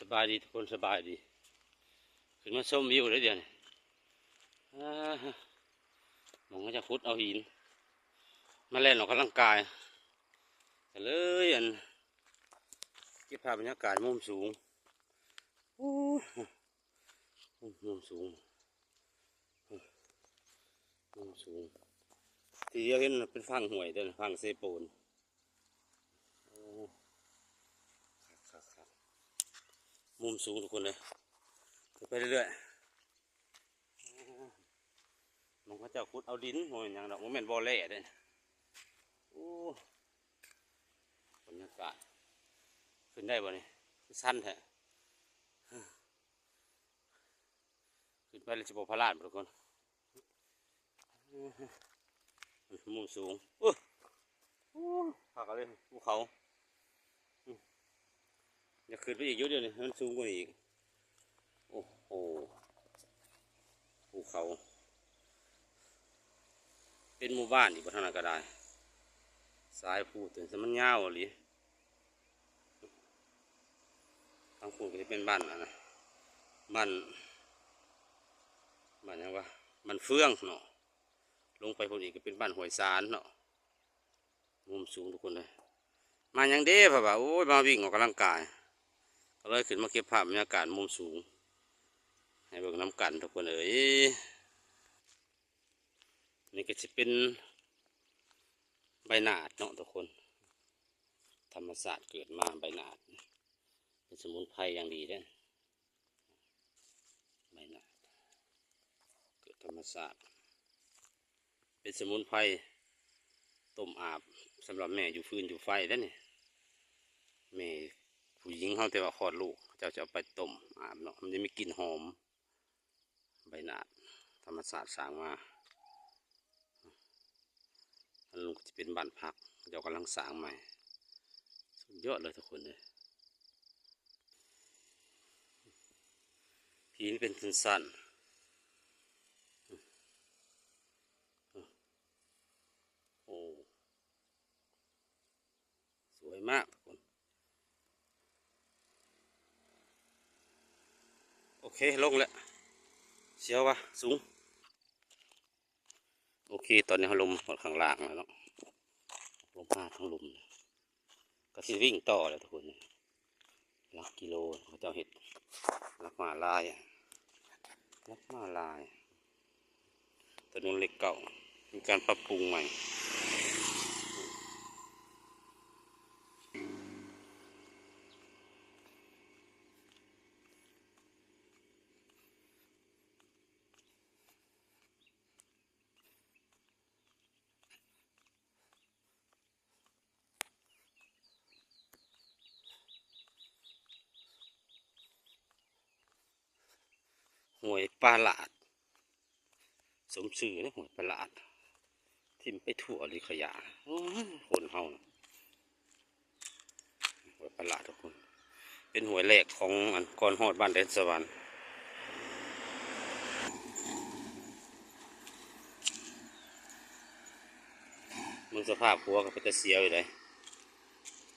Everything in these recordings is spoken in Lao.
ສະບາຍດີທຸກຄົນ ສະບາຍດີ. ຂຶ້ນມາຊົມວິວເດ້ດຽວນີ້. ອາ ໝ່ອງເຂົາເຈົ້າຂຸດເອົາຫີນ ມາແລ່ນອອກກຳລັງກາຍ ກໍເລີຍ ອັນ ເກັບພາບບັນຍາກາດມຸມສູງ. ໂອ້ ມຸມສູງ ມຸມສູງ ທີ່ດຽວເຫັນເປັນຝັ່ງຫ້ວຍເດ້ ຝັ່ງເຊໂປນ. ໂອ້ ຄັກໆໆ ມຸມສູງທຸກຄົນເອີຍ. ຂຶ້ນໄປເລື້ອຍໆ ໝ່ອງເຂົາເຈົ້າຂຸດເອົາດິນ ບໍ່ແມ່ນຫຍັງດອກ ບໍ່ແມ່ນບໍ່ແຮ່ເດ້. ໂອ້ ບັນຍາກາດ ຂຶ້ນໄດ້ບໍ່ນີ້ ຄືຊັນແທ້. ຂຶ້ນໄປແລ້ວຊິບໍ່ພະລາດບໍ່ທຸກຄົນ. ມຸມສູງ ໂອ້ ໂອ້ ພາກັນເລີຍ ພູເຂົາ. ອືມ ຢາກຂຶ້ນໄປອີກຢູ່ ດຽວນີ້ມັນສູງກວ່ານີ້ອີກ. ໂອ້ໂຫ ພູເຂົາ ເປັນໝູ່ບ້ານອີກບໍ່ ທາງນັ້ນກໍໄດ້ ສາຍພູຕົວນີ້ມັນຍາວອີ່ຫຼີ. ທາງພຸ້ນກໍຈະເປັນບ້ານ ອັນນະ ບ້ານ ບ້ານຫຍັງວະ ບ້ານເຟືອງເນາະ. ລົງໄປພຸ້ນອີກກໍເປັນບ້ານຫ້ວຍສານເນາະ. ມຸມສູງທຸກຄົນເອີຍ. ມາຫຍັງເດ້ ເພາະວ່າ ໂອ້ຍ ມາວິ່ງອອກກຳລັງກາຍ ກໍເລີຍຂຶ້ນມາເກັບພາບບັນຍາກາດມຸມສູງ ໃຫ້ເບິ່ງນຳກັນທຸກຄົນເອີຍ. ນີ້ກໍຊິເປັນໃບໜາດເນາະທຸກຄົນ ທຳມະຊາດເກີດມາ ໃບໜາດ ເປັນສະໝຸນໄພຢ່າງດີເດ້. ໃບໜາດ ເກີດທຳມະຊາດ ເປັນສະໝຸນໄພຕົ້ມອາບ ສຳລັບແມ່ຢູ່ຟືນຢູ່ໄຟເດ້ນີ້. ແມ່ຜູ້ຍິງເຮົາ ແຕ່ວ່າຄອດລູກ ເຂົາເຈົ້າຈະເອົາໄປຕົ້ມອາບເນາະ ມັນຈະມີກິ່ນຫອມ. ໃບໜາດ ທຳມະຊາດສ້າງມາ. ອັນນັ້ນກໍຈະເປັນບ້ານພັກ ເຂົາເຈົ້າກຳລັງສ້າງໃໝ່. ສຸດຍອດເລີຍທຸກຄົນເອີຍ ຫີນເປັນຊັ້ນໆ. ໂອ້ ສວຍມາກທຸກຄົນ. ໂອເຄ ລົງແລ້ວ ສຽວວ່າສູງ. ໂອເຄ ຕອນນີ້ເຮົາລົງມາຮອດຂ້າງລ່າງແລ້ວເນາະ ລົງມາທາງລຸ່ມ ກໍຊິວິ່ງຕໍ່ແລ້ວທຸກຄົນ. ຫຼັກກິໂລເຂົາເຈົ້າເຮັດ ຫຼັກມ້າລາຍ ຫຼັກມ້າລາຍ. ຖະໜົນເລກເກົ້າ ມີການປັບປຸງໃໝ່. ຫ້ວຍປາຫຼາດ ສົມຊື່ເດ້ ຫ້ວຍປາຫຼາດ ຖິ້ມໄປທົ່ວເລີຍຂະຫຍະ. ໂອ້ຍ ຄົນເຮົານະ ຫ້ວຍປາຫຼາດທຸກຄົນ ເປັນຫ້ວຍແລກຂອງ ອັນ ກ່ອນຮອດບ້ານແດນສະຫວັນ. ເບິ່ງສະພາບຂົວກໍເປັນຕາສຽວຢູ່ເດ້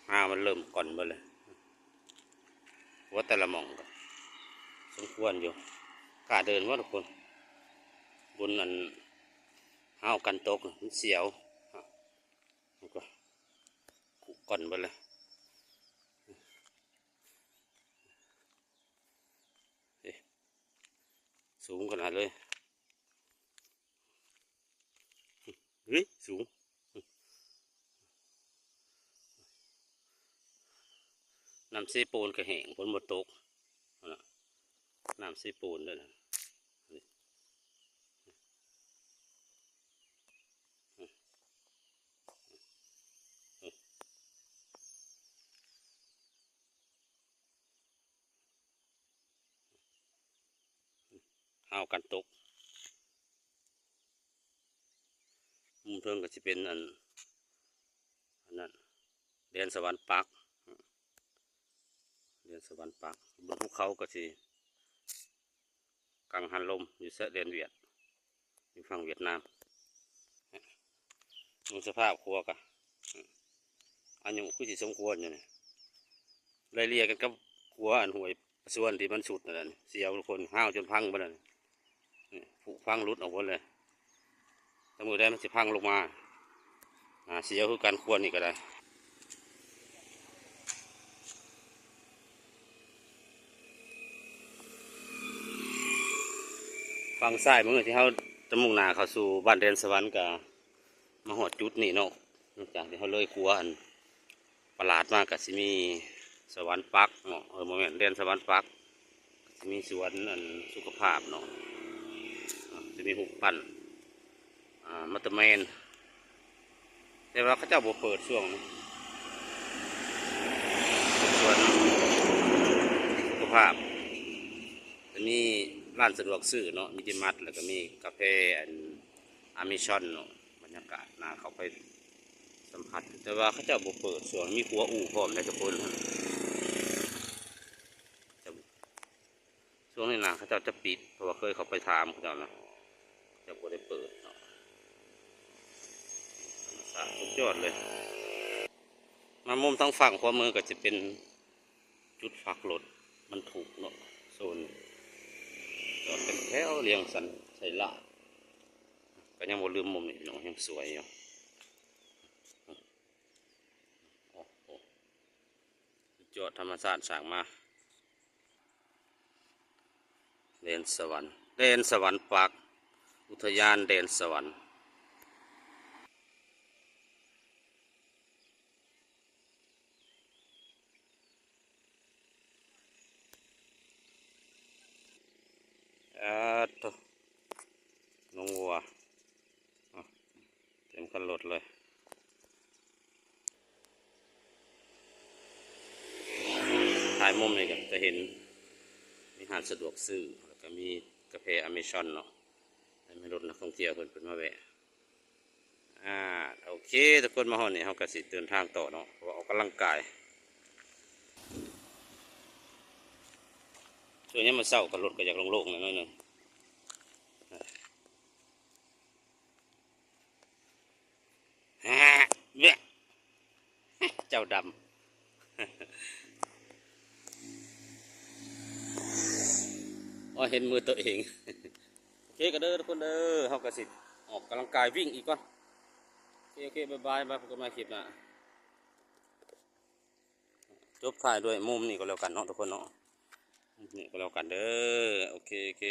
ຮາກມັນເລີ່ມກ່ອນເບິດເລີຍ. ວ່າແຕ່ລະໝ່ອງກໍສົມຄວນຢູ່ ກ້າເດີນບໍ່ທຸກຄົນ ບົນອັນຮາວກັນຕົກ ມັນສຽວ ມັນກໍຄຸກັນເບິດເລີຍ. ເອີ ສູງຂະໜາດເລີຍ. ເຮີ້ຍ ສູງ ນ້ຳເຊໂປນກໍແຫ້ງ ຝົນບໍ່ຕົກ ນັ້ນນະ ນ້ຳເຊໂປນເດ້ນັ້ນ. ຮາວກັນຕົກ. ມຸມເທິງກໍຊິເປັນອັນ ອັນນັ້ນ ແດນສະຫວັນປັກ ແດນສະຫວັນປັກ. ບົນພູເຂົາກໍຊິກັງຫັນລົມຢູ່ຊາຍແດນຫວຽດ ຢູ່ຝັ່ງຫວຽດນາມ. ເບິ່ງສະພາບຂົວກະ ອາຍຸຄືຊິສົມຄວນຢູ່ນີ້ ໄລ່ເລ່ຍກັນກັບຂົວອັນຫ້ວຍ ສ່ວນທີ່ມັນຊຸດນັ້ນ ເສຍທຸກຄົນ ຮ້າວຈົນພັງເບິດນັ້ນ ນີ້ ຜຸພັງຫຼຸດອອກເບິດເລີຍ. ແຕ່ມື້ໃດມັນຊິພັງລົງມາ ໜ້າເສຍຄືກັນ ຄົວນີ້ກໍໄດ້. ຝັ່ງຊ້າຍມືທີ່ເຮົາຈະມຸ່ງໜ້າເຂົ້າສູ່ບ້ານແດນສະຫວັນ ກໍມາຮອດຈຸດນີ້ເນາະ. ຫຼັງຈາກທີ່ເຮົາເລີຍຂົວອັນປະຫຼາດມາ ກໍຊິມີສະຫວັນປັກເນາະ, ເອີ ບໍ່ແມ່ນ ແດນສະຫວັນປັກ, ກໍຊິມີສວນອັນສຸຂະພາບເນາະ, ອາ ຈະມີຮູບປັ້ນ ອາ ມາດຕະແມນ. ແຕ່ວ່າເຂົາເຈົ້າບໍ່ເປີດຊ່ວງນີ້ ເປັນສວນສຸຂະພາບ, ຈະມີຮ້ານສະດວກຊື້ເນາະ, ມີດີມາດ ແລ້ວກໍມີກາເຟອັນອາເມຊອນເນາະ. ບັນຍາກາດໜ້າເຂົ້າໄປສຳຜັດ ແຕ່ວ່າເຂົາເຈົ້າບໍ່ເປີດຊ່ວງ, ມີຂົວອູ່ພ້ອມໃດ໋ທຸກຄົນ. ຊ່ວງນີ້ນະ ເຂົາເຈົ້າຈະປິດ ເພາະວ່າເຄີຍເຂົ້າໄປຖາມເຂົາເຈົ້ານະ ເຂົາເຈົ້າບໍ່ໄດ້ເປີດເນາະ. ທຳມະຊາດສຸດຍອດເລີຍ. ມາມຸມທາງຝັ່ງຂວາມືກໍຈະເປັນຈຸດພັກລົດບັນທຸກເນາະ, ໂຊນຈອດເປັນແຖວລຽງສັນໄຊລາດ. ກໍຍັງບໍ່ລືມມຸມນີ້ພີ່ນ້ອງ, ຍັງສວຍຢູ່. ໂອ້ໂຫ ສຸດຍອດ ທຳມະຊາດສ້າງມາ. ແດນສະຫວັນ ແດນສະຫວັນປາກ ອຸທະຍານແດນສະຫວັນ. ອາໂຕ ໜອງວັວ ເຕັມຄັນລົດເລີຍ. ຖ່າຍມຸມນີ້ກໍຈະເຫັນມີຮ້ານສະດວກຊື້ ແລ້ວກໍມີກາເຟອາເມຊອນເນາະ, ແລ້ວມີລົດນັກທ່ອງທ່ຽວເພິ່ນ ເພິ່ນມາແວະ. ອາ ໂອເຄ ທຸກຄົນ ມາຮອດນີ້ເຮົາກໍຊິເດີນທາງຕໍ່ເນາະ ເພາະວ່າອອກກຳລັງກາຍ. ຊ່ວງຍາມມື້ເຊົ້າກໍລົດກໍຢາກໂລ່ງໆແດ່ໜ້ອຍໜຶ່ງ. ແຮະ ເບ້ ເຈົ້າດຳ ໂອ້ຍ ເຫັນມືຕົວເອງ. ໂອເຄ ກໍເດີທຸກຄົນເດີ ເຮົາກໍຊິອອກກຳລັງກາຍ ວິ່ງອີກກ່ອນ. ໂອເຄ ໂອເຄ ບາຍບາຍ ບາຍ ພົບກັນໃໝ່ຄລິບໜ້າ. ຈົບທ້າຍດ້ວຍມຸມນີ້ກໍແລ້ວກັນເນາະທຸກຄົນເນາະ, ນີ້ກໍແລ້ວກັນເດີ. ໂອເຄ ໂອເຄ.